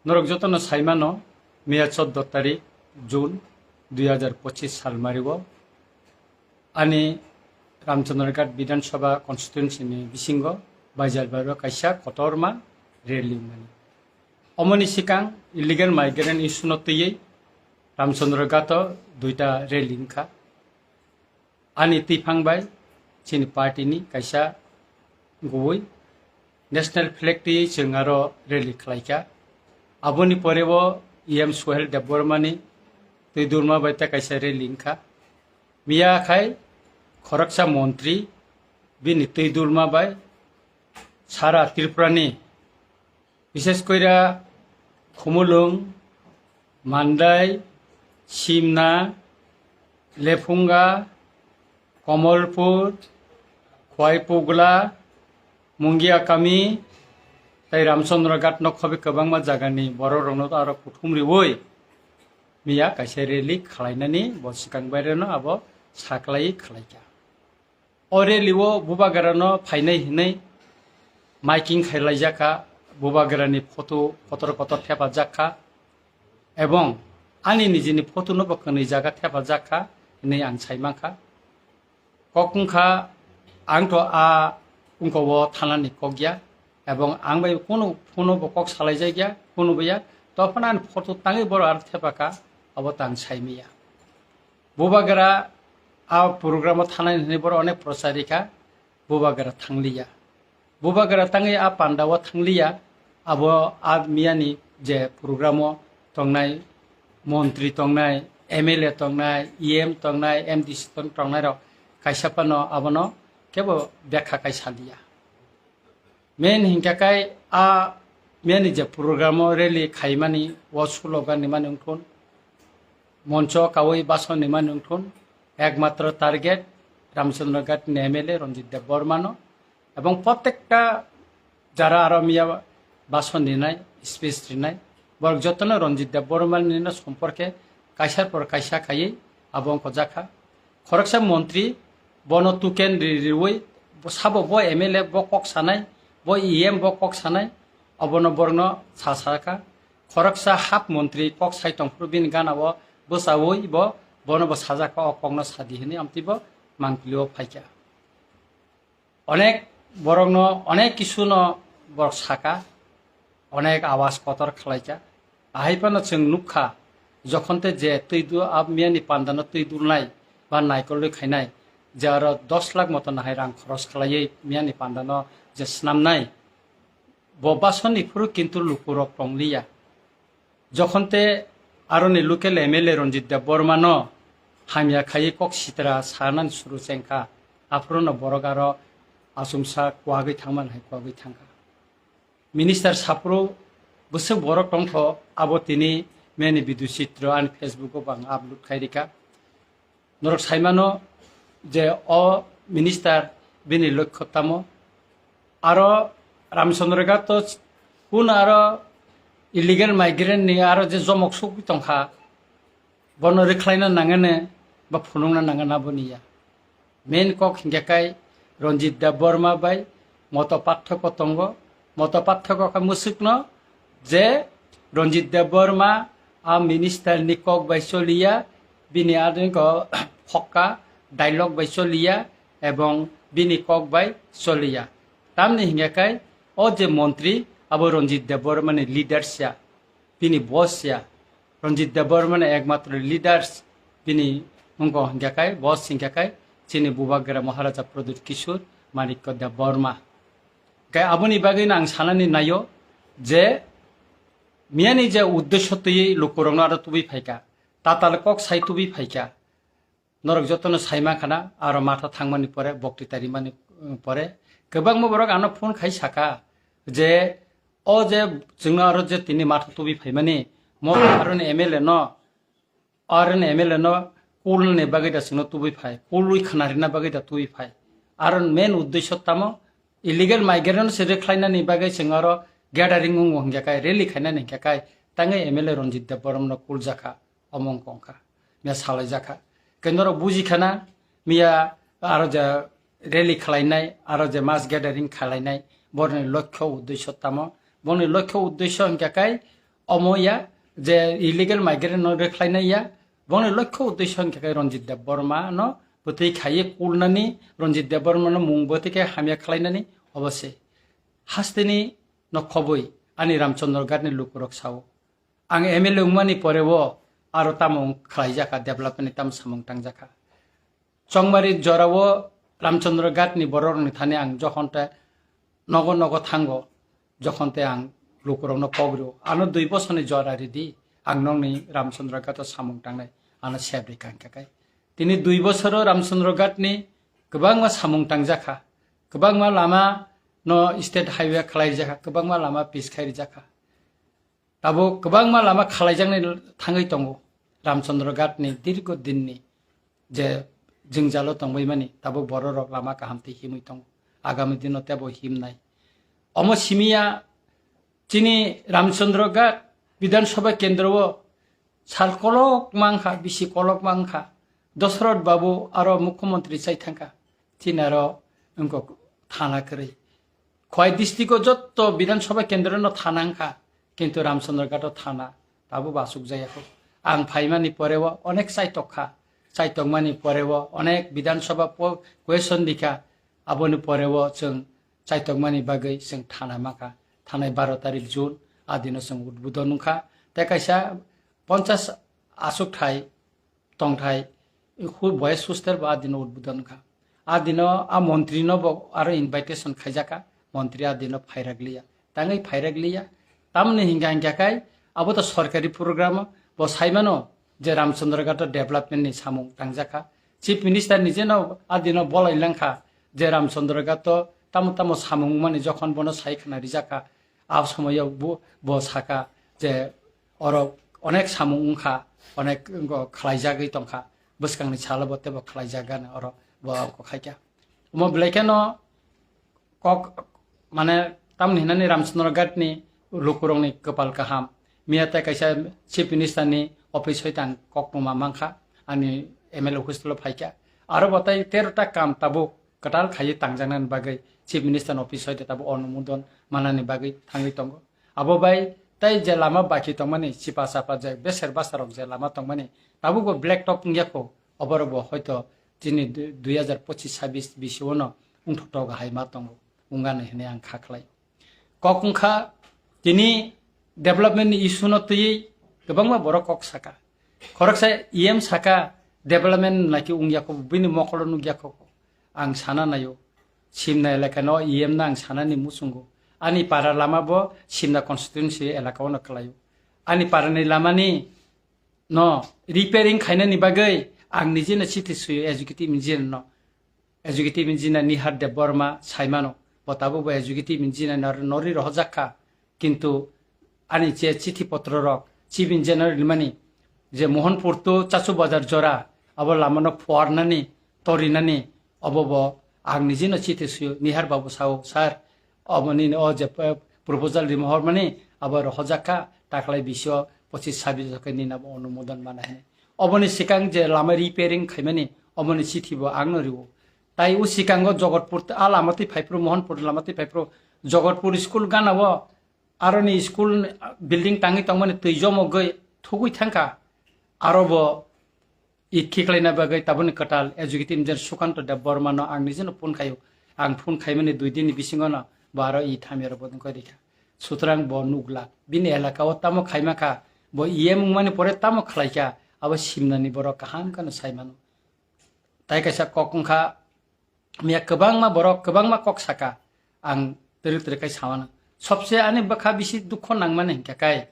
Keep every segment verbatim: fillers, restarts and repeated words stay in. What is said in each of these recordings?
Norok jotono saimano, miya chordo tarik June dui hazar pochis salmario ani Ramchandraghat Bidhan Sabha constituency ni bisingo Baijalbario kaisa kotorma rally mani. Omoni sikang illegal migrant issue no twiwi Ramchandraghat o duita rally wngkha. Ani twiphang bai chini party ni kaisa gubui national flag twi chwng aro rally khlaikha. Aboni pore bo E M Suhel Debbarma ni twi durma bai ta kaisa rally wngkha. Miya khai khoroksa montri bini twi durma bai sara Tripura ni, bishes koira Khumulwng, Mandai, Simna, Lephunga, Komolpur, Khwaipugla, Mungiakami, tei Ramchandraghat no khobi kwbangma jagani borok rokno aro kuthum riwi miya kaisa rally khlainani bo swkang baireno abo saklai khlaikha. O rally o Bubagra no phainai hinwi miking khailaijakha, Bubagra ni photo kotor kotor thepajak kha, ebong ani nijini photo no bo kwnwi jaga thepajak kha hinwi ang sai mankha. Kok wngkha, ang to a wngko o thanani kok ya, ebong ang bai kunu phone bo kok salai jak ya, kunu bo ya, to phano ani photo tangwi boro aro thepakha, abo tang sai maya. Bubagra a program o thanai hinwi boro onek prochar rikha, Bubagra thangliya. Bubagra tangwi a panda o thangliya, abo a miyani je program o tongnai montri tongnai, M L A tongnai, E M tongnai, M D C tong-, tongnai rok kaisa phano abono kebo bekha kai saliya. Main hinkha kai a miyani je program o rally khaimani o slogan ni mani wngthun, moncho kawi bason ni mani wngthun, ekmatro target Ramchandraghat ni M L A Ranjit Debbarma no, ebong protekta jara aro miya bason rinai, speech rinai, borok jotono Ranjit Debbarma ni no somporke kaisa por kaisa khaiwi abo wngkha jakha. Khoroksa montri bono tuken ri-, riwi bo sabo bo M L A bo kok sanai, bo E M bo kok sanai, obono borokno sa sakha. Khoroksa hap montri kok sai tongphuru bini gana o bwchawi bo bono bo sajak kha, o kokno sadi hinwi amtwi bo mangpili o phaikha. Onek borokno onek kisuno borok saka, onek awas kotor khlaikha. Ahai phano chwng nukha, jokhon te je twi du-, a miyani pandano twi dulnai ba naikolwi khainai, je aro dos lakh moto nahai rang khoros khlaiwi miyani pandano je snamnai, bo basoni phuru kintu lukurok tongliya. Jokhon te aroni local M L A Ranjit Debbarma no hamya khaiwi kok sitra sanani suru chengkha, aphuru no borok aro achomsa kwagwi thangmani hai kwagwi thangkha. Minister saphuru bwswk borok tongkho, abo tini meni video chitro ani Facebook o bo ang upload khai rikha. Norok saimano je o minister bini lokho tamo. Aro Ramchandra Ghat to kun aro illegal migrant ni aro je jomok sugwi tongkha, bono rwkhlaina nangani ba phunukna nangani aboni ya. Main kok hinkhe kai Ranjit Debbarma bai moto pathoko tongo. Moto pathoko khe mwswkno je Ranjit Debbarma a minister ni kok bai choliya, bini adingo phokka dialogue bai choliya ebong bini kok bai choliya. Tamni hinkhe kai o je montri abo Ranjit Debbarma ni leaders ya. Bini boss ya, Ranjit Debbarma ni ekmatro leaders bini wngkha hinkha kai, boss hinkha kai chini Bubagra Maharaja Pradyut Kishore Manikya Debbarma. Kai aboni bagwi no ang sanani naio je miyani je uddesho twi lukurokno aro tubui phaikha, tatal kok sai tubui phaikha. Norok jotono saima khana, aro matha thangmani pore, bokti tarimani, mm, pore, kwbangma borok ano phone khai saka je, o je chwngno aro je tini matha tubui phaimani, mo aroni M L A no, aroni M L A no kulni bagwi da chwngno tubui phai, kulwi khana rina bagwi da tubui phai. Aro main uddesho tamo illegal migrant se rwkhlainani bagwi chwng aro gathering wngo hinkhe kai, rally khainani hinkhe kai, tangwi M L A Ranjit Debbarma no kuljakha. Omo wngkha wngkha, mia salaijakha. Khe norok bujikhana, mia aro je rally khlainai, aro je mass gathering khlainai, boroni lokho uddesho tamo? Boroni lokho uddesho hinkha kai, omo ya, je illegal migrant no rwkhlainai ya, bongni lokho uddesho hwnkhe khe Ranjit Debbarma no bwtwi khaiwi kulnani, Ranjit Debbarma no mung bwtwi khe hamya khlainani, obo se. Hasteni no khobwi ani Ramchandra Ghat ni lukurok sao. Ang M L A wngmani pore o aro tamo wng khlaijak kha, development ni tamo samung tangjak kha. Chongmari jorao Ramchandra Ghat ni borok rokni thani ang jokhon te nogo nogo thango, jokhon te ang lukurokno kok rio. Ano dui bosorni jora ridi, ang nokni Ramchandra Ghat o samung tangnai, ano sep ri kang kha kai. Tini dui bosoro Ramchandra Ghat ni kwbangma samung tangjak kha, kwbangma lama no state highway khlaijak kha, kwbangma lama pis khai rijak kha. Tabuk kwbangma lama khalaijaknai thangwi tongo. Ramchandra Ghat ni dirgo dinni je jwngjalo tongbaimani, tabuk bororok lama kaham tei himwi tongo. Agami dino tebo himnai. Omo simiya chini Ramchandra Ghat Bidhan Sabha kendro o sal kolok mangkha, bisi kolok mangkha. Dosrot Babu aro mukhyamantri chai thangkha. Chini aro wngkok thana kwrwi. Khowai district o jotto Bidhan Sabha kendro no thana wngkha, kintu Ramchandra Ghat o thana tabuk bo asuk jaya kho. Ang phaimani pore o onek chaitok kha, chaitokmani pore o onek Bidhan Sabha po-, question rikha, aboni pore o chwng chaitokmani bagwi chwng thana mankha. Thanai baro tarik June, a dino chwng udbodon wngkha. Tei kaisa ponchas asuk thai tongthai, hu-, boys hostel bo a dino udbodon wngkha. A dino a montri no bo aro invitation khaijak kha, montri a dino phairak liya. Tangwi phairak liya. Tamoni hingka hingka khai abo to sorkari program, bo saimano je Ramchandra Ghat o development ni samung tangjak kha. Chief Minister ni jeno a dino bolai lang kha je Ramchandra Ghat o tamo tamo samung mani jokhon bono sai khna rijak kha. A somoyo bo, bo saka je oro onek samung wngkha, onek wngkha khlaijagwi tongkha, bwskangni salo bo teibo khlaijak gana oro bo wngkha khaikha. Omo belai kheno kok, mane, tamni hinani Ramchandra Ghat ni lukurokni kwpal kaham. Miya tei kaisa Chief Minister ni office hoi tang kok tongma mankha, ani M L A office lo phaikha. Aro bo tei tero ta kam tabuk kwtal khaiwi tangjaknani bagwi Chief Minister ni office hoi tabuk onumodon manani bagwi thangwi tongo. Abo bai tei je lama baki tongmani, chipa chapa je beser basa rok je lama tongmani, tabuk bo black top wngya kho, oborok bo hoito chini du-, dui hazar pochis sabis bisio no wngthok thok hai ma tongo, wngani hinwi ang kha khlai. Kok wngkha tini development ni issue no twiwi kwbangma borok kok saka. Khoroksa E M saka development naki wngya kho, bini mokolo nukya kho. Ang sana naio, Simna elaka no E M no ang sanani muchungo. Ani para lama bo Simna constituency elaka o no kwlaio. Ani para ni lama ni no repairing khainani bagwi ang nijeno chithi suyo executive engineer no. Executive engineer Nihar Debbarma saimano, bo tabuk bo executive engineer nor-, nori rohorjak kha. Kintu ani je chithi potro rok, chief engineer rimani, je Mohanpur to Chachu Bazar jora, abo lama no phuarnani, torinani, obo bo ang nijino chithi suyo, Nihar Babu sao, "Sir, obo nini o je, eh, proposal rima hormani, abo rohorjak kha, taklai bisio pochis sabis joke nini abo onumodon mana hini." Oboni sikang je lama repairing khaimani, oboni chithi bo ang no rio. Tai o sikango Jogotpur, a lama twi phaiphru, Mohanpur lama twi phaiphru, Jogotpur school gana o, aroni school building tangwi tongmani twi jomogwi thugwi thangkha. Aro bo it khiklaina bagwi taboni kwtal executive engineer Sukanto Debbarma no ang nijeno phone khaio. Ang phone khaimani dui din ni bisingo no bo aro it hamya rok bo wngkha rikha. Sutrang bo nukla. Bini elaka o tamo khaima kha, bo E M wngmani pore tamo khlaikha, abo Simnani borok kaham kheno saimano. Tai kaisa kok wngkha, miya kwbangma borok, kwbangma kok saka, ang twrwk twrwk khai samano. Sobse ani bwkha bisi dukho nangmani hinkha kai,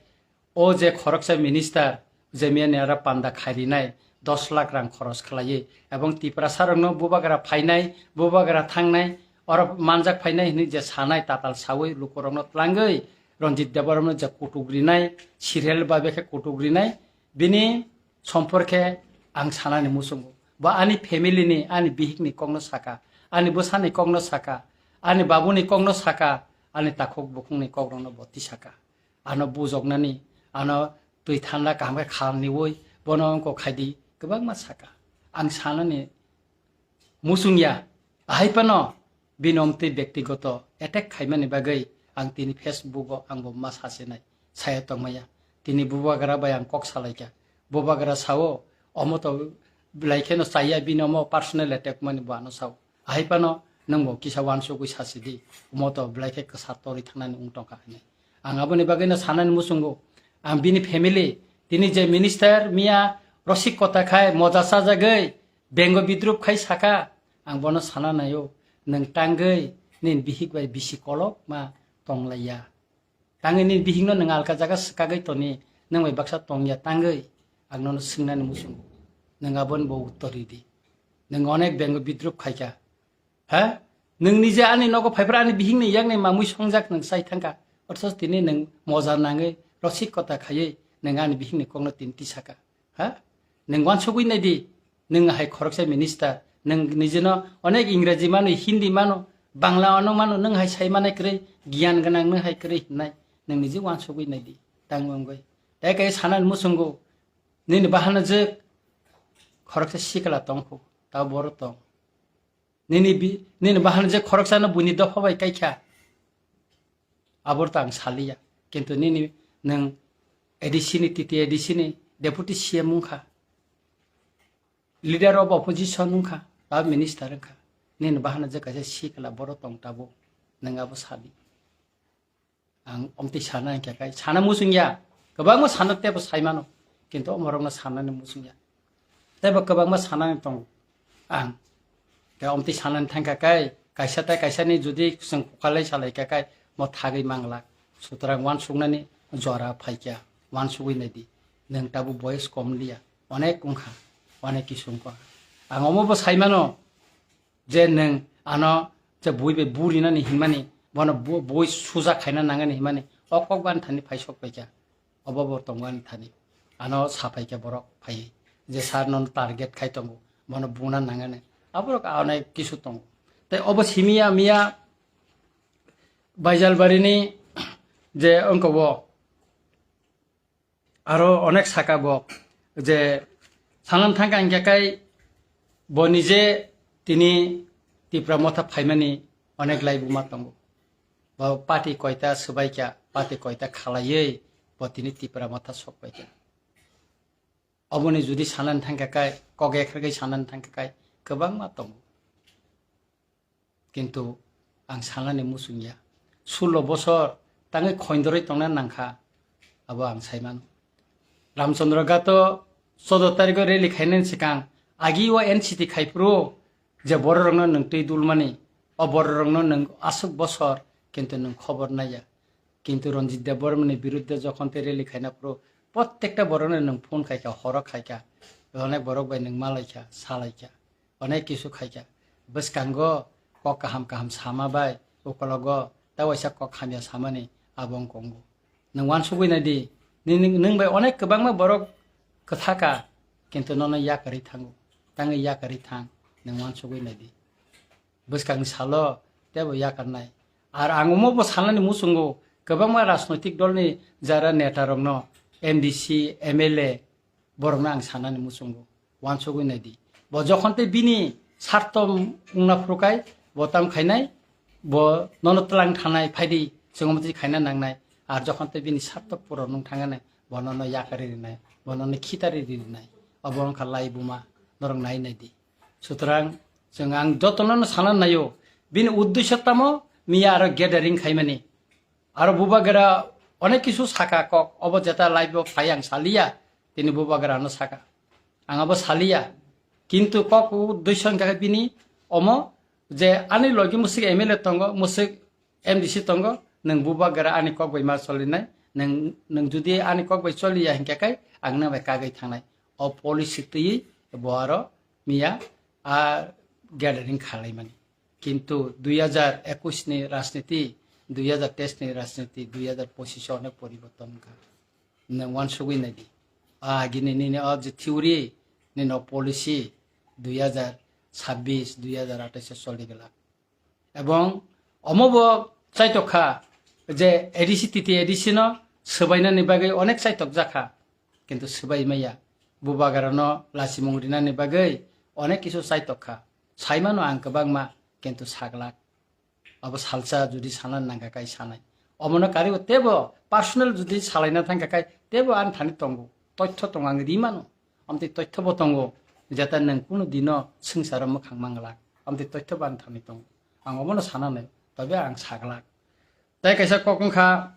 o je khoroksa minister, je miya ni aro panda khairinai, dos lakh rang khoros khlaiwi, ebong Tiprasa rokno bubagra phainai, bubagra thangnai, oro manjak phainai hinwi je sanai tatal sawi lukurokno tlangwi, Ranjit Debbarma no je kutuk rinai, serial babe khe kutuk rinai, bini sompor khe ang sanani muchungo. Bo ani family ni, ani bihik ni kok no saka, ani bwsa ni kok no saka, ani babu ni kok no saka, ani takhuk bukhung ni kok rok no bo tisaka. Ano bujoknani, ano twi thanda kaham khe khalniwi, bono wngkok khaidi kwbangma saka. Ang sanani muchungya, ahai phano bini omtwi bektigoto attack khaimani bagwi ang tini Facebook o ang bo ma sasinai, saya tongmaya. Bini bubagra bai ang kok salaikha. Bubagra sao, omo to belai kheno chaya bini omo personal attack mani bo ano sao. Ahai phano nwng bo kisa wansugwi sasi di. Omo to belai khe kwsa torwi thangnani wng tongkha hinwi. Ang aboni bagwino sanani muchungo. Ang bini family, tini je minister miya rosik kota khai moja sajagwi bengo bidrup khai saka. Ang bono sana naio, nwng tangwi nini bihik bai bisi kolok ma tonglaiya. Tangwi nini bihikno nwng alka jaga swkagwi toni, nwng bai baksa tongya tangwi ang nono swngnani muchungo. Nwng aboni bo uttor ridi. Nwng onek bengo bidrup khaikha. Ha? Nwng nije ani nogo phaiphra ani bihikni yakni mamwi songjak nwng chai thangkha. Othoch tini nwng moja nangwi rosik kota khaiwi nwng ani bihikni kokno tini tisaka. Ha? Nwng wansugwi naidi. Nwng hai khoroksa minister. Nwng nijino onek Ingreji mano, Hindi mano, Bangla ano mano, nwng hai sai manai kwrwi, giyan gwnang nwng hai kwrwi hinai. Nwng niji wansugwi naidi. Tang wngwi. Tai kai sanani muchungo. Nini bahana jwk khoroksa sikla tongkhu. Ta boro tong. Nini bi-, nini bahan je khoroksano buini dopha bai kaikha. Abor ta ang saliya. Kintu nini nwng A D C ni, T T A D C ni deputy C M wngkha. Leader of opposition wngkha, ba minister wngkha. Nini bahan je kaisa sikla boro tong tabo. Nwng abo sali. Ang omtwi sana hingkha kai, sana muchung ya. Kwbangma sana tebo sai mano. Kintu omorokno sanani muchung ya. Tebo kwbangma sanani tongo ang. Tei omtwi sanani thangkha kai, kaisa tei kaisani judi chwng kukalai salaikha kai, mo thagwi manglak. Sutrang wansuknani jora phaikha, wansugwi naidi. Nwng tabuk boyes kom liya. Onek wngkha, onek kisu wngkha. Ang omo bo sai mano. Je nwng ano je bui bai burinani hinmani, bono bu-, bui suja khaina nangani hinmani, o kok bani thani phai sok paikha, obo bo tongmani thani. Ano sa paikha borok phaiwi, je sir nono target khai tongo, bono buna nangani, aborok onek kisu tongo. Tei obo simiya miya Baijalbarini je wngkha o, aro onek saka bo je sanam thangkha hingkha kai bo nije tini Tipra Motha phaimani onek laibuma tongo. Bo party koita swbaikha, party koita khalaiwi bo tini Tipra Motha sokpaikha. Oboni judi sanani thangkha kai, kok ekhargwi sanani thangkha kai, kwbangma tongo. Kintu ang sanani muchung ya. Sullo bosor tangwi khoindorwi tongna nangkha, abo ang sai mano. Ramchandra Ghato choudo tarikho rally khainani swkang agi o N C T khai phuru je bororokno nwng twi dulmani, o bororokno nwng aswk bosor kintu nwng khobor naiya. Kintu Ranjit Debbarmani birudde jokhon tei rally khaina phuru, prottekta borokno nwng phone khaikha, horo khaikha, onek borok bai nwng malaikha, salaikha. Onek kisu khaikha. Bwskango kok kaham kaham sama bai, ukologo ta waisa kok hamya samani abo wng kongo. Nwng wansugwi naidi, nini, nwng bai onek kwbangma borok kwthaka, kintu nono yakarwi thango. Tangwi yakarwi thang, nwng wansugwi naidi. Bwskangni salo teibo yakarnai. Ar ang omo bo sanani muchungo, kwbangma rajnoitik dolni jara netarokno, M D C, M L A, borokno ang sanani muchungo, wansugwi naidi. Bo jokhon tei bini sarto wngna phuru kai, bo tam khainai, bo nono twlang thanai, phaidi, chwng omo twi khaina nangnai. Ar jokhon tei bini sarto puron wng thangnai, bo nono yakarwi rinai, bo nono khitari rinai. Obo wngkha laibuma, norok nai naidi. Sutrang, chwng ang jotono no sana naio, bini uddesho tamo, miya aro gathering khaimani. Aro bubagra onek kisu saka kok, obo jeta live o phai ang saliya, tini bubagra no saka. Ang abo saliya. Kintu kok uddesho hingkha khe bini omo je ani logi musik M L A tongo, musik M D C tongo, nwng bubagra ani kok bai ma cholinai, nwng, nwng judi ani kok bai choliya hingkha khe ang nang bai kagwi thangnai. O policy twiwi bo aro miya a gathering khalaimani. Kintu dui hajar ekwis ni rajniti, dui hajar teis ni rajniti, dui hajar pochis o onek poriborton wngkha. Nwng wansugwi naidi. A agini nini o je theory, nini o policy dui hajar sabbis, dui hajar atais o choli glak. Ebong omo bo chaitok kha je A D C, T T A D C no swbainani bagwi onek chaitok jakha. Kintu swbai maya. Bubagrano lachimung rinani bagwi onek kisu chaitok kha. Saimano ang kwbangma, kintu saglak. Abo salsa judi sana nangkha kai sanai. Omono karibo tebo personal judi salaina thangkha kai Tebo ani thani tongo, toitho tongo, ang ri mano. Amtwi toitho bo tongo, jeta nwng kunu dino swngcharo mwkhang manglak. Amtwi toitho bo ani thani tongo. Ang omono sana nai, tobe ang saglak. Tai kaisa kok wngkha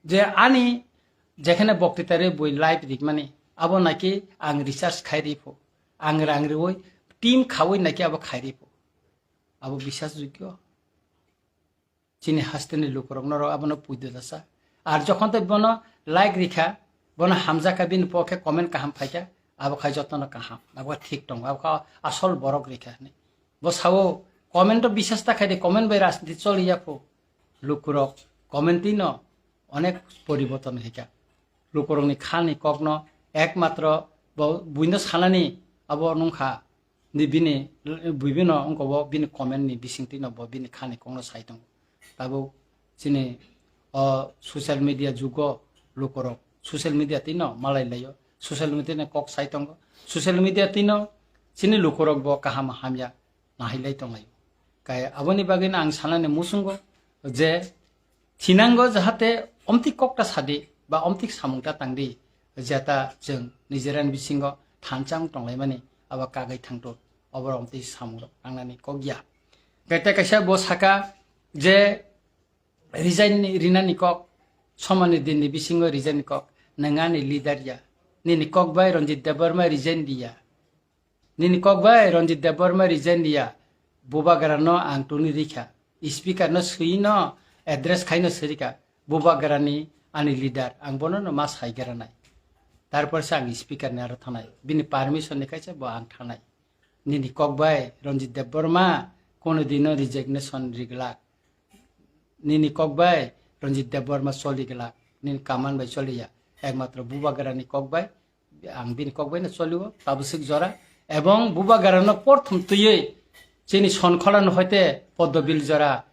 je ani jekhene boktita rwi bui live rikmani, abo naki ang research khai ri pho, ang rang riwi team khawi naki abo khai ri pho. Abo bisas jogyo. Chini hasteni lukurok norok abono puido jasa. Ar jokhon tei bono like rikha, bono hamjakha, bini pokhe comment kaham phaikha, abo khai jotono kaham, abo thik tongo, abo kha asol borok rikha hinwi. Bo sao comment o bisas ta khai di, comment bai rajniti choli ya pho. Lukurok comment twi no onek poriborton hika. Lukurokni khani kokno ekmatro bo buino sanani abo nungkha. Ni bini, bibino wngkha bo bini comment ni bisingtwi no bo bini khani kokno sai tongo. Tabuk chini o social media jugo lukurok social media twi no malai laio, social media ni kok sai tongo, social media twi no chini lukurok bo kaham hamya nahilai tonglaio. Kai aboni bagwi no ang sanani muchungo je thinango jahate omtwi kokta sadi ba omtwi samungta tangdi, jeta chwng nijera ni bisingo thansa wng tonglaimani abo kagwi thangto, oborok omtwi samungrok tangnani kok ya. Kete kaisa bo saka je resign ni, rinani kok, somani din ni bisingo resign ni kok, nwng ani leader ya, nini kok bai Ranjit Debbarma resign di ya. Nini kok bai Ranjit Debbarma resign diya, Bubagra no ang tuni rikha. Speaker no swi no address khai no sirika. Bubagra ni ani leader, ang bono no ma sai gra nai. Tarpor se ang speaker ni aro thanai. Bini permission ni kaisa bo ang thanai. Nini kok bai Ranjit Debbarma kono dino resignation riglak. Nini kok bai Ranjit Debbarma choli glak, nini kaman bai choli ya. Ekmatro Bubagra ni kok bai, ang bini kok bai no choli o, tabuk swk jora. Ebong Bubagra no porthom twiwi chini Sonkhola no hoite Poddobil jora,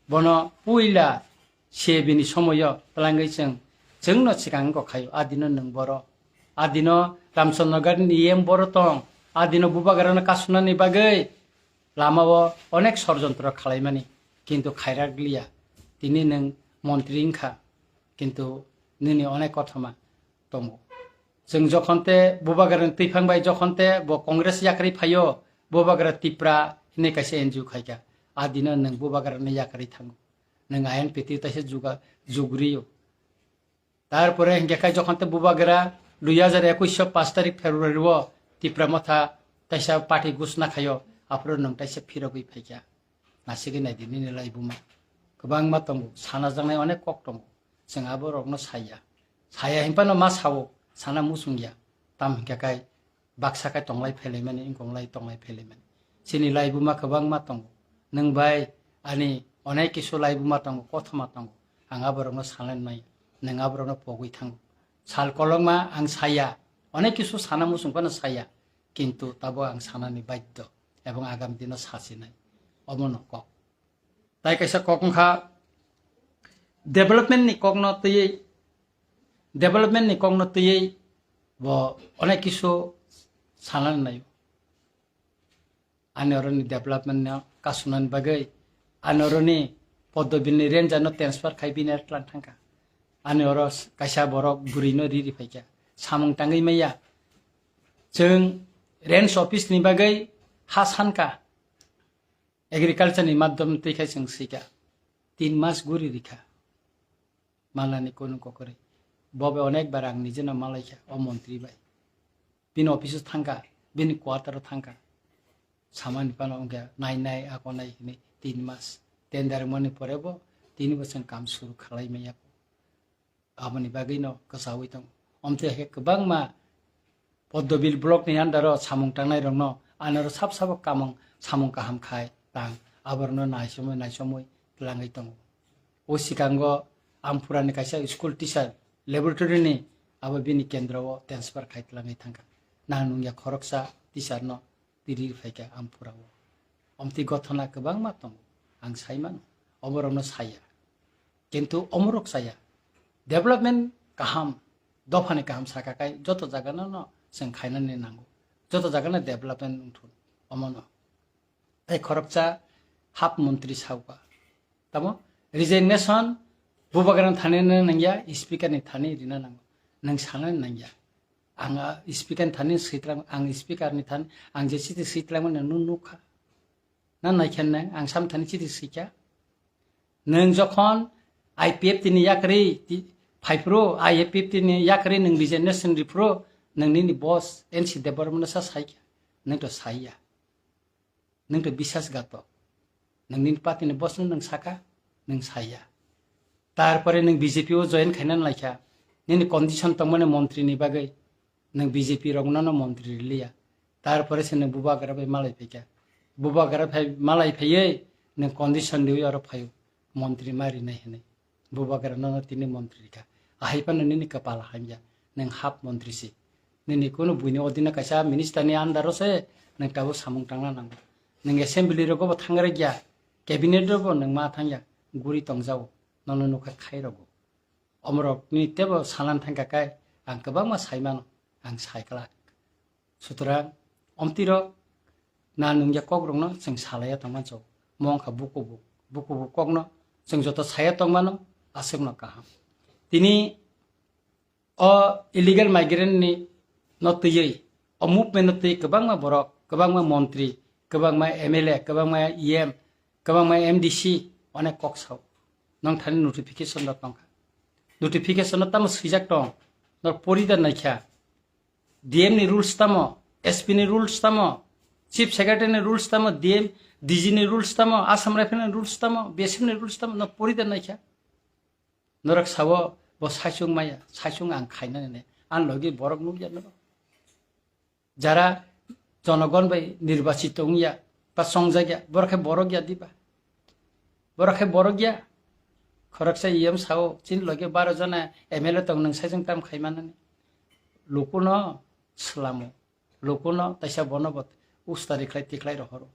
bono puila se bini somoyo twlangwi chwng, chwng no swkang wngkha khaio. A dino nwng boro, a dino Ramchandra Nagar ni E M boro tong, a dino Bubagra no kasunani bagwi lama o onek sorjontro khalaimani, kintu khairak liya. Tini nwng montri wngkha, kintu nini onek kothoma tongo. Chwng jokhon te Bubagra ni twiphang bai jokhon te bo Congress yakrwi phaio, Bubagra Tipra hinwi kaisa N G O khaikha. A dino nwng Bubagra ni yakrwi thango. Nwng I N P T taisa juga-, jugriyo. Tarpore hinkhe khai jokhon te Bubagra dui hajar ekush so pash tarik February o Tipra Motha taisa party gusna khaio, aphuru nwng taisa phirogwi phaikha. Nasigwi naidi nini laibuma. Kwbangma tongo, sana jaknai onek kok tongo. Chwng aborokno saya. Saya hinphano ma sao, sana muchungya. Tam hinkhe khai baksa khe tonglai phailaimani, wngkong lai tonglai phailaimani. Chini laibuma kwbangma tongo. Nwng bai ani onek kisu laibuma tongo, kothoma tongo. Ang aborokno sanai nai, nwng aborokno pogwi thango. Sal kolokma ang saya, onek kisu sana muchung phano saya, kintu tabo ang sanani baddo ebong agam dino sasinai. Omono kok. Tai kaisa kok wngkha development ni kokno twiwi, development ni kokno twiwi bo onek kisu sanani naio. Ani oroni development no kasunani bagwi, ani oroni Poddobil ni ranger no transfer khai bini tlang thangkha. Ani oro s-, kaisa borok bwrwi no riri phaikha. Samung tangwi maya. Chwng range office ni bagwi ha sankha. Agriculture ni madhyam twi khai chwng swikha. Tin mas guri rikha. Malani kunu kokori. Bobe onek bar ang nijeno malaikha o montri bai. Bini office o thangkha, bini quarter o thangkha. Samani phano wngkha nai nai ako nai hinwi tin mas. Tender mani pore bo tini bosong kam suru khalai maya. Aboni bagwi no kwchaui tongo. Omtwi hai khe kwbangma Poddobil block ni under o samung tangnai rokno anoro sab sabo kamung samung kaham khai tang aborokno naisomwi naisomwi twlangwi tongo. O sikango Amphura ni kaisa school teacher laboratory ni abo bini kendro o transfer khai twlangwi thangkha. Nang nungya khoroksa teacher no tiri phaikha Amphura o. Omtwi gothona kwbangma tongo, ang saimano, oborokno saya. Kintu omorok saya. Development kaham, dophani kaham saka kai joto jagano no chwng khainani nango. Joto jagano development wngthun, omono. Tei khoroksa hap montri sauka. Tamo resignation Bubagra ni thani no nangya, speaker ni thani rina nango. Nang sana nangya. Ang, ah, speaker ni thani sitlang, ang speaker ni thani, ang je chiti sitlang mani nung nukha. Na naikhen nang, ang sam thani chiti sikha. Nang jokhon I P F T ni yakri ti-, phaipro, I P F T ni yakri nang resignation ripro, nang nini boss N C Debbarma no sa saikha. Nang to saiya. Nwng to bisas gato. Nwng nini party ni boss no nwng saka, nwng saya. Tarpore nwng B J P o join khaina laikha. Nini condition tongmani montri ni bagwi nwng B J P rok no montri riliya. Tarpore se nwng Bubagra bai malai phaikha. Bubagra phai malai phaiwi nwng condition riwi oro phaio. Montri ma rinai hinwi. Bubagra nono tini montri rikha. Ahai phano nini kwpal hamya. Nwng hap montri si. Nini kunu buini odino kaisa minister ni under o se nwng tabuk samung tangna nango. Nwng assembly rogo bo thangre gya. Cabinet rogo nwng ma thangya. Guri tongjao. Nono nukha khai rogo. Omorok ni tebo salan thangka kai ang kwbangma saimano. Ang saiklak. Sutrang, omtirok na nungya kokrokno chwng salaiya tongmancho. Mo wngkha bukubuk. Bukubuk kokno chwng joto saya tongmano, aswkno kaham. Tini o illegal migrant ni no twiwi, o movement no twiwi kwbangma borok, kwbangma montri, kwbangma M L A, kwbangma E M, kwbangma M D C, onek kok sao. Nong thani notification rok tongkha. Notification no tamo swijak tong, nor pori da naikha. D M ni rules tamo, S P ni rules tamo, Chief Secretary ni rules tamo, D M, D G ni rules tamo, Assam Rifle ni rules tamo, B S F ni rules tamo, no pori da naikha. Norok sao bo saichung maya, saichung ang khaina ne, ang logi borok nukya norok. Jara jonogon bai nirbachito wngya, ba chongjak ya, borok khe borok ya diba? Borok khe borok ya? Khoroksa E M sao, chini loge baro jona M L A tong, nwng saichung tam khai manani. Lukuno swlamo, lukuno taisa bono bo ustari khlai tikhlai rohoro.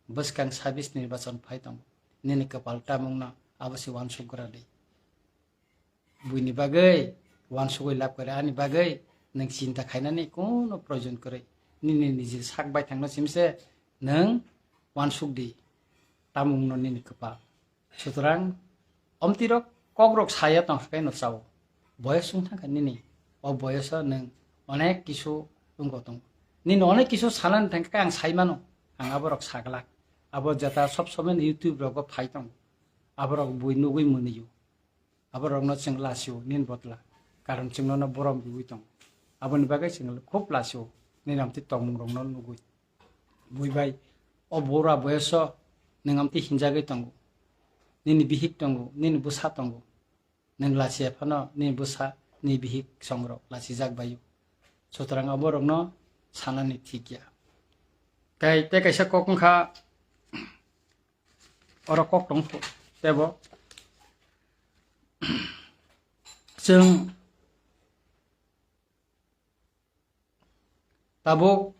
Bwskang sabis nirbachon phai tongo. Nini kwpal tamungno abo se uansuk gra di. Buini bagwi uansugwi lab kwrwi, ani bagwi nwng chinta khainani kono proyojon kwrwi. Nini niji sak baithangno simse nwng uansuk di, tamungno nini kwpal. Sutrang, omtirok kokrok saya tongkha khe no chao. Boyos wng thangkha nini, o boyoso nwng onek kisu wngko tongo. Nini onek kisu sanani thangkha khe ang saimano, ang aborok saglak. Abo jeta sob somoi YouTube rogo phai tongo. Aborok bui nugwi mwnio. Aborokno chwng lasio nini botla, karon chwng nono borom riwi tongo. Aboni bagwi chwng khub lasio nini amtwi tongmungrokno nugwi. Bui bai, o bura boyoso nwng amtwi hinjagwi tongo, nini bihik tongo, nini bwsa tongo, nwng lachiya phano nini bwsa, nini bihik songrok lachijak baio. Sutrang aborokno sanani thik ya. Tei tei kaisa kok wngkha, oro kok tong tebo. Chwng tabuk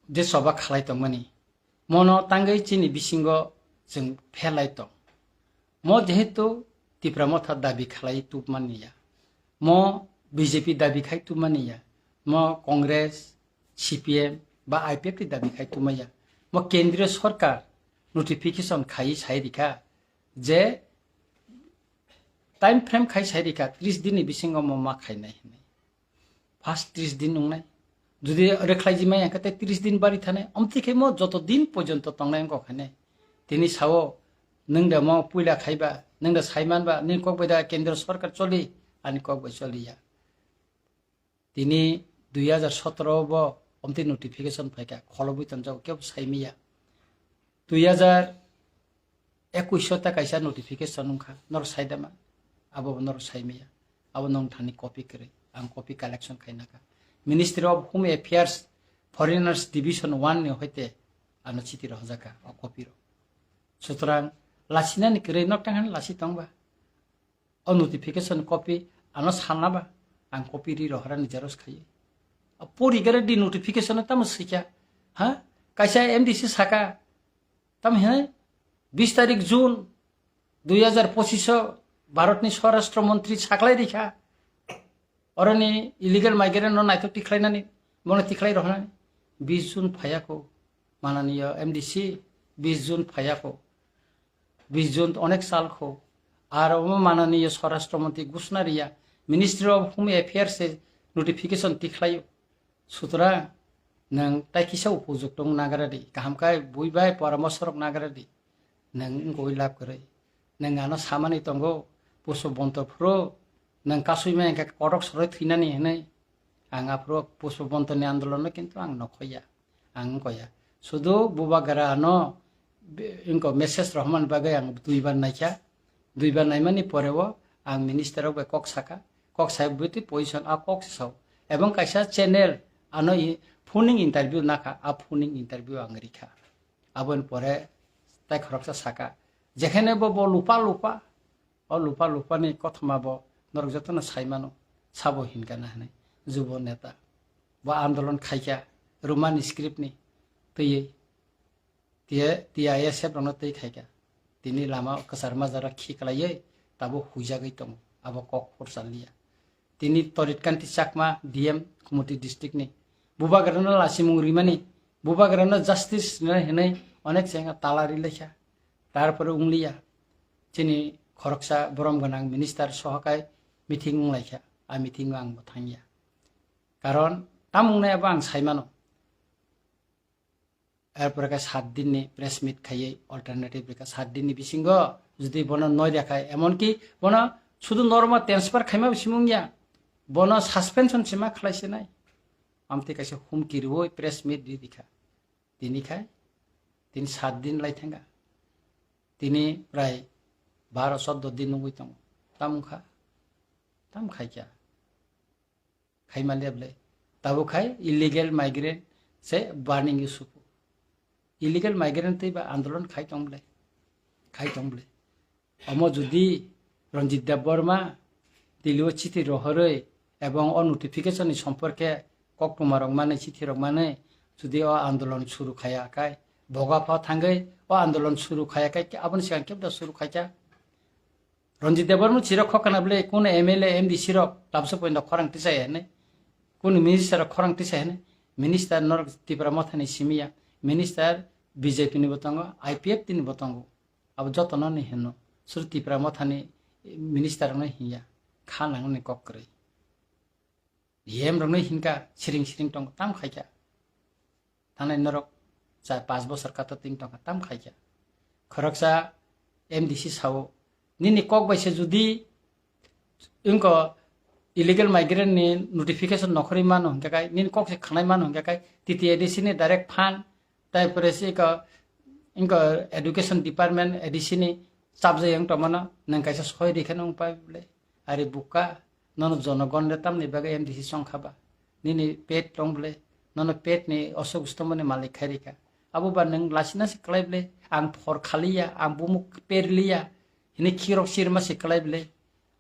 je choba khalai tongmani, mono tangwi chini bisingo chwng phelai tong. Mo jehetu Tipra Motha dabi khalai tubmani ya, mo B J P dabi khai tubmani ya, mo Congress, C P M ba I P F T dabi khai tubmani ya, mo kendriyo sorkar notification khai sai rikha je time frame khai sai rikha, tris din ni bisingo mo ma khainai hinwi. First tris din wngnai. Jodi rwkhlai jimai hwnkhe tei tris din bari thanai. Omtwi khe mo joto din porjonto tongnai wngkha khainai. Tini sao, nwng da mo puila khaiba, nwng da saimanba, nini kok bai da kendro sorkar choli, ani kok bai choliya. Tini dui hajar sotoro bo omtwi notification phaikha, kholobwi tonjago, kebo saimiya. Dui hajar ekuish ta kaisa notification wngkha, norok saidama, abo bo norok saimiya. Abo nong thani copy kwrwi, ang copy collection khainakha. Ministry of Home Affairs, Foreigners Division one ni hoite ano chiti rohorjakha o copy rok. Sutrang lasinani kwrwi nok tang hani lasi tongba. O notification copy ano sanna ba, ang copy ri rohorani xerox khaiwi. O pori gare di notification tamo swikha, ha? Kaisa M D C saka, tamo he bis tarik June dui hajar pochish o Bharatni Swarashtra Montri saklai rikha. Oroni illegal migrant no naithok tikhlainani, bono tikhlai rohornani. Bis June phayakho, mananiya M D C, bis June phayakho. Bis June onek sal kho. Ar omo mananiyo Swarashtra Mantri ghosna riya, Ministry of Home Affairs se notification tikhlaio. Sutra, nwng tai kisa upojukto wng nagradi, kaham khe bui bai poramorsho rok nagradi. Nwng wngkoi lab kwrwi. Nwng ano samani tongo, Pushpabanta phuru nwng kasui ma hwnkhe kotok soroi thwinani hwnwi. Ang aphuru Pushpabantani andolono kintu ang nokhoya. Ang wngkoya. Sudu bubagra ano be-, wngko message rohormani bagwi ang duibar naikha. Duibar naimani poreo ang minister rok bai kok saka. Kok sai bwtwi position a kok se sao. Ebong kaisa channel ano i-, phoning interview nakha, a phoning interview ang rikha. Aboni pore tai khoroksa saka, jekhene bo, bo lupa lupa, o lupa lupa ni kothoma bo norok jotono sai mano, sabo hinkha na hinwi, jubo neta. Bo andolon khaikha, Roman script ni twiwi, T I S F rokno twi khaikha. Tini lama kwchar majra khi kwlaiwi tabuk huijagwi tongo, abo kok phursa liya. Tini Torit Kanti Chakma, D M, Kumoti district ni. Bubagrano lasimung rimani, bubagrano justice rina hinwi onek chengya tala rilaikha. Tarpore wngliya. Chini khoroksa borom gwnang minister sohokai meeting wnglaikha. A meeting o ang bo thangya. Karon tam wngnai abo ang saimano. Erpore khe sat din ni press meet khaiwi alternative rikha. Sat din ni bisingo jodi bono noi rikha, emonki bono sudu normal transfer khaima bisimung ya, bono suspension sima khlai sinai. Amtwi kaisa humki rwui press meet ri rikha. Tini khai, tini sat din lai thangkha. Tini prai baro choddo din nungwi tongo. Tam wngkha, tam khaikha. Khaima le bwle. Tabuk khai illegal migrant se burning issue. Illegal migrant tei ba andolon khai tong bwle. Khai tong bwle. Omo jodi Ranjit Debbarma Delhi o chithi rohorwi ebong o notification ni somporke koktwma rok manwi, chithi rok manwi jodi o andolon suru khaya khai, boga pha thangwi o andolon suru khaya khai, aboni sigang kebda suru khaikha. Ranjit Debbarma chirok khokana bwle, kuno M L A, M D C rok tabsa poinda khorang tisai hwnwi, kuno minister rok khorang tisai hwnwi, minister norok Tipra Mothani simi ya, minister B J P ni bo tongo, I P F T ni bo tongo. Abo jotono ni hino. Sur Tipra Mothani minister rokno hinya. Kha nangni kok kwrwi. Yem rokno hinka siring siring tong tam khaikha. Thanai norok cha pas bosor kato ting tongkha tam khaikha. Khoroksa M D C sao, nini kok bai se judi wngko illegal migrant ni notification nokhorwi mano hingka kai, nini kok se khanai mano hingka kai, T T A D C ni direct fund, tai pore se ko, wngko education department A D C ni chapjai yang tongmano, nwng kaisa soi rikhe nwng pai bwle. Ari bukha, nono jonogon le tamni bagwi M D C chongkha ba? Nini pet tong bwle, nono pet ni osok stomoni malik khai rikha. Abo ba nwng lasina se kwlai bwle, ang phor khaliya, ang bumuk perliya, hini khirok sirma se kwlai bwle.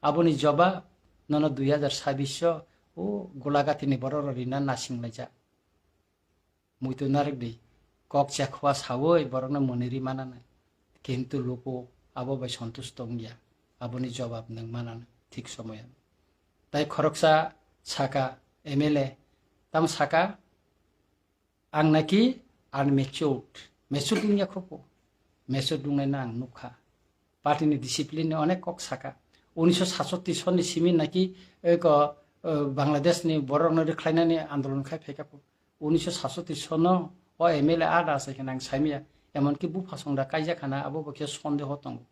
Aboni jobab nono dui hajar sabbish o, o Golagati ni borok rok rina nasing laijak. Muitu narwk di, kok chekhwa sawi borokno mwnwi ri mananai, kintu luku abo bai sontusto wngya, aboni jobab nwng mananai thik somoyan. Tai khoroksa saka, M L A, tamo saka, ang naki unmatured, matured wngya khopo, matured wngnaino ang nukha. Party ni discipline ni onek kok saka. Unisho satsottish sonni simi naki eko, eh, Bangladesh ni borok no rwkhlainani andolon khai phaikha. Unisho satsottish sonno o M L A ada asai khana ang saimaya. Emonki bupha songda kaijak khana abo bo khe sondeho tongo.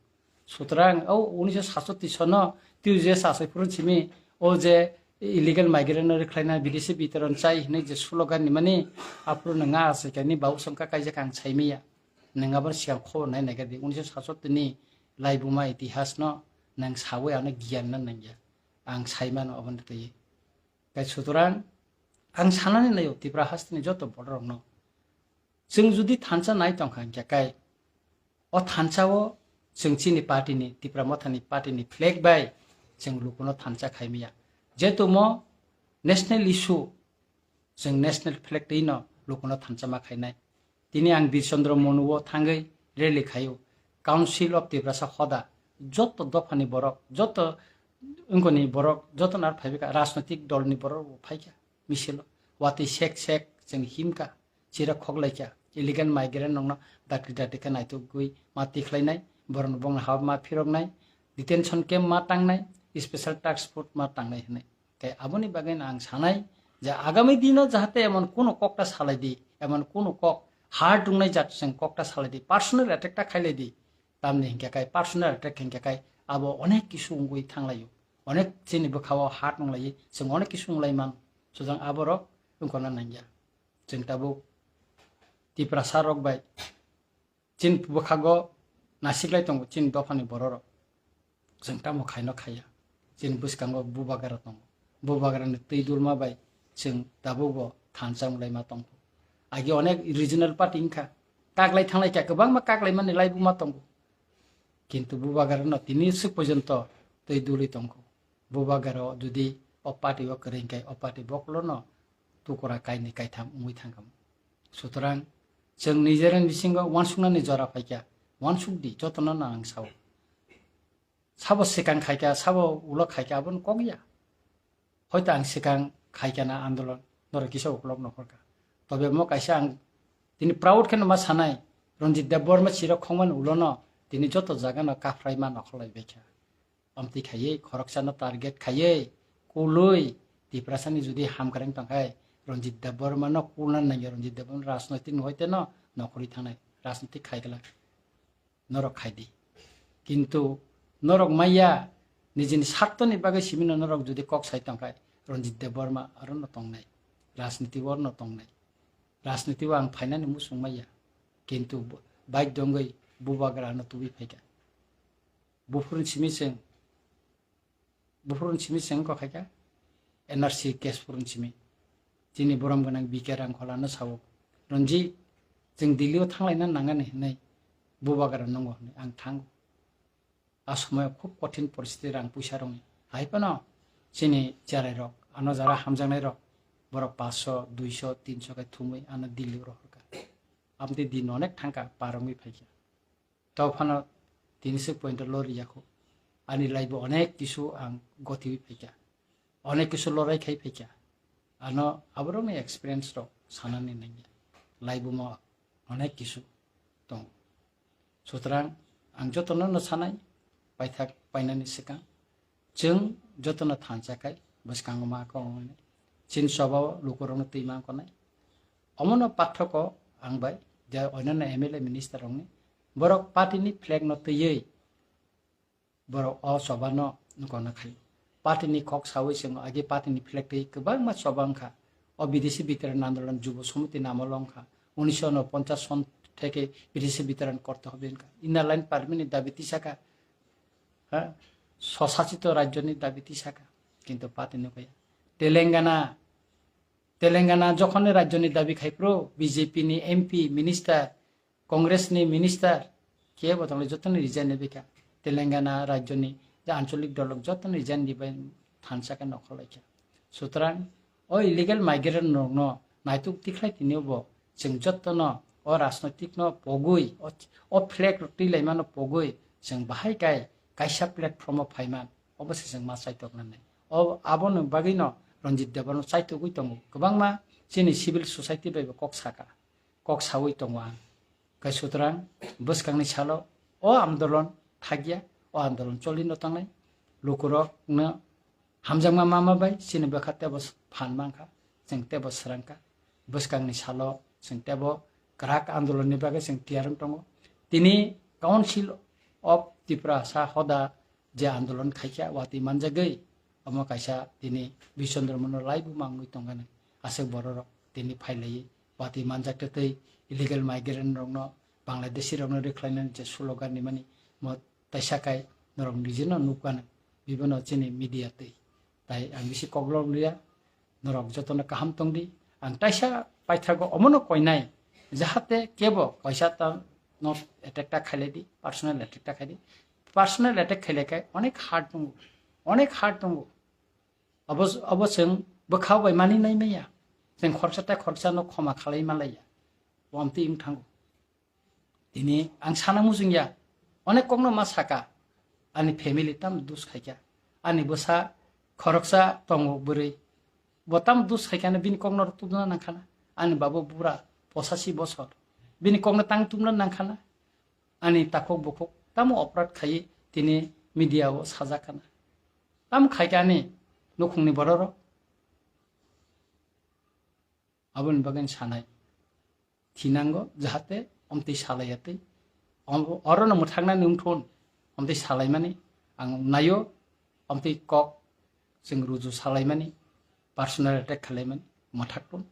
Sutrang o unisho satsottish sonno twi je sasai phuru simi o je illegal migrant no rwkhlaina bidesi bitoron chai hinwi je slogan ni mani aphuru no nga asai khani bau songkha kaijak ang saimaya. Nwng abo sigang khobor nai naikha di, unisho satsottish ni laibuma itihas no nwng sawi ano giyan na nangya. Ang sai mano obo ni twi. Kai sutorang ang sanani naio Tripura hasteni joto borok rokno. Chwng judi thansa nai tongkha hingkha kai o thansa o chwng chini party ni, Tipra Motha ni party ni flag bai chwng lukuno thansa khaimaya. Jetumo national issue, chwng national flag twi no lukuno thansa ma khainai. Tini ang Bir Chandra Monu o thangwi rally khaio. Council of Tiprasa hoda joto dophani borok, joto wngkoni borok, joto nar phaibika rajnotik dol ni borok bo phaikha misilo. Watwi sek sek chwng himkha, chira khoklaikha. Illegal migrant rokno dakti dakti khe naitugwi ma tikhlainai, borokno bongni hao ma phiroknai. detention camp ma tangnai, special task force ma tangnai hinwi. Tei aboni bagwi no ang sanai je agami dino jahate emon kuno kokta salai di, emon kuno kok hard wngnai jat chwng kokta salai di, personal attack ta khailai di. Tamni hinkhe kai personal attack hinkhe kai abo onek kisu wngwi thanglaio, onek chini bwkhao hard wnglai, chwng onek kisu wnglai man, suchwng aborok wngkona nangya. Chwng tabuk Tiprasa rok bai chini bwkhago nasiklai tongo chini dophani bororok. Chwng tamo khaino khaiya. Chini bwskango bubagra tongo. Bubagrani twi dulma bai chwng tabukbo thansa wnglaima tongkho. Agi onek regional party wngkha. Kaklai thanglai kha, kwbangma kaklaimani laibuma tongo. Kintu bubagrano tini swk porjonto twi dulwi tongkho. Bubagra jodi o party o kwrwi hinkhe o party bokolono tukura kainwi kaitham wngwi thangkha. Sutrang chwng nijera bisingo uansuknani jora phaikha, uansukdi jotono no ang sao. Sabo swkang khaikha, sabo ulo khaikha, aboni kok ya. Hoito ang swkang khaikha na andolon, norok kisa uklok nokhorkha. Tobe mo kaisa ang tini proud kheno ma sanai, Ranjit Debbarma chirok khongmani ulono tini joto jagano kaphraima nokholai baikha. Amtwi khaiwi, khoroksano target khaiwi, kulwi, Tiprasani jodi hamkreng tongkhai, Ranjit Debbarmano kulna nangya, Ranjit Debbarma rajnoitik no hoite no nokhorwi thangnai, rajnoitik khaigwlak. Norok khaidi. Kintu norok maya nijini sartoni bagwi simino norok jodi kok sai tongkhai, Ranjit Debbarma arono tongnai, rajniti o arono tongnai. Rajniti o ang phainani muchung maya. Kintu bo-, bike dongwi bubagra ano tubui phaikha. Buphuruni simi chwng, buphuruni simi chwng kok khaikha, N R C case phuruni simi. Chini borom gwnang B K Rangkholano sao, "Ranjit, chwng Delhi o thanglaina nangani hinwi bubagra nungo hinwi ang thango." A somoyo khub kothin poristiti rang puisa rokni. Hai phano chini cherai rok, ano jara hamjaknai rok, borok paanch sho, dui sho, tin sho khe thumwi ano Delhi o rohorkha. Amtwi din onek thangkha, par wngwi phaikha. Tei phano tini se point o lori yakho. Ani life o onek kisu ang gotiwi phaikha. Onek kisu lorai khai phaikha. Ano aborokni experience rok sanani nangya. Life o mo onek kisu tongo. Sutrang ang jotono no sanai, paithak painani swkang. Chwng jotono thansa khai bwskango ma kok wngnai. Chini chobao lukurokno twi ma wngnai. Omono pathoko ang bai je onano M L A minister rokni borok party ni flag no twiwi borok o chobano nukona khai. Party ni kok sawi chwng agi party ni flag twi kwbangma choba wngkha. O bidesi bitaran andolon Jubo Samiti namo wngkha. Unisho unoponchas son theke bidesi bitaran korte hobe wngkha. Inner line permit ni dabi tisakha. Ha? Swsachito rajyoni dabi tisakha. Kintu party nukaya. Telangana, Telangana jokhonni rajyoni dabi khai phuru B J P ni M P, minister, Congress ni minister, kebo tongli jotoni resign ni bikha. Telangana rajyoni je ancholik dolok jotoni resign ni bai thansa khe nokhorlaikha. Sutrang o illegal migrant rokno naituk tikhlai tini bo chwng jotono o rajnoitik no pogwi, o, o flag rok twilaimano pogwi chwng bahai kai kaisa platform o phaiman, obo se chwng ma chaitok nanai. O, aboni bagwino Ranjit Debbarma chaitogwi tongo. Kwbangma chini civil society bai bo kok saka, kok sawi tongo ang. Kai sutrang bwskangni salo o andolon thakya, o andolon cholino tangnai. Lukurokno hamjakma mama bai chini bwkha tebo phan mankha, chwng tebo srangkha. Bwskangni salo chwng tebo kwrak andolonni bagwi chwng tiyar wng tongo. Tini Council of Tiprasa hoda je andolon khaikha, watwi manjagwi, omo kaisa tini Bishondro Mono laibuma wngwi tongkha nai. Aswk bororok tini phailaiwi watwi manjak tei illegal migrant rokno, Bangladeshi rokno rwkhlainani je slogan rimani, mo taisa kai norok nijeno nukha nai, bibono chini media twi. Tai ang bisi koklok liya, norok jotono kaham tongdi. Ang taisa paithago omono koinai, jahate kebo kaisa ta no attack ta khailai di, personal attack ta khaidi. Personal attack khailai khai onek hard tongo, onek hard tongo. Abo, abo chwng bwkha bai mani nai maya. Chwng khoroksa tei khoroksa no khoma khalai malaiya. Wamtwi wng thango. Tini ang sana muchungya, onek kokno ma saka, ani family tam dus khaikha, ani bwsa khoroksa tongo bwrwi, bo tam dus khaikha no bini kokno tumna nangkhana, ani babo bura pochasi bosor, bini kokno tang tumna nangkhana, ani takhuk bukhuk tamo oprad khaiwi tini media o sajak kana. Tam khaikani nukhungni bororok. Aboni bagwi sanai thinango, jahate omtwi salaiyatwi. Om-, orono mwthaknani wngthun, omtwi salaimani ang naio, omtwi kok chwng ruju salaimani, personal attack khalaimani mwthakthun.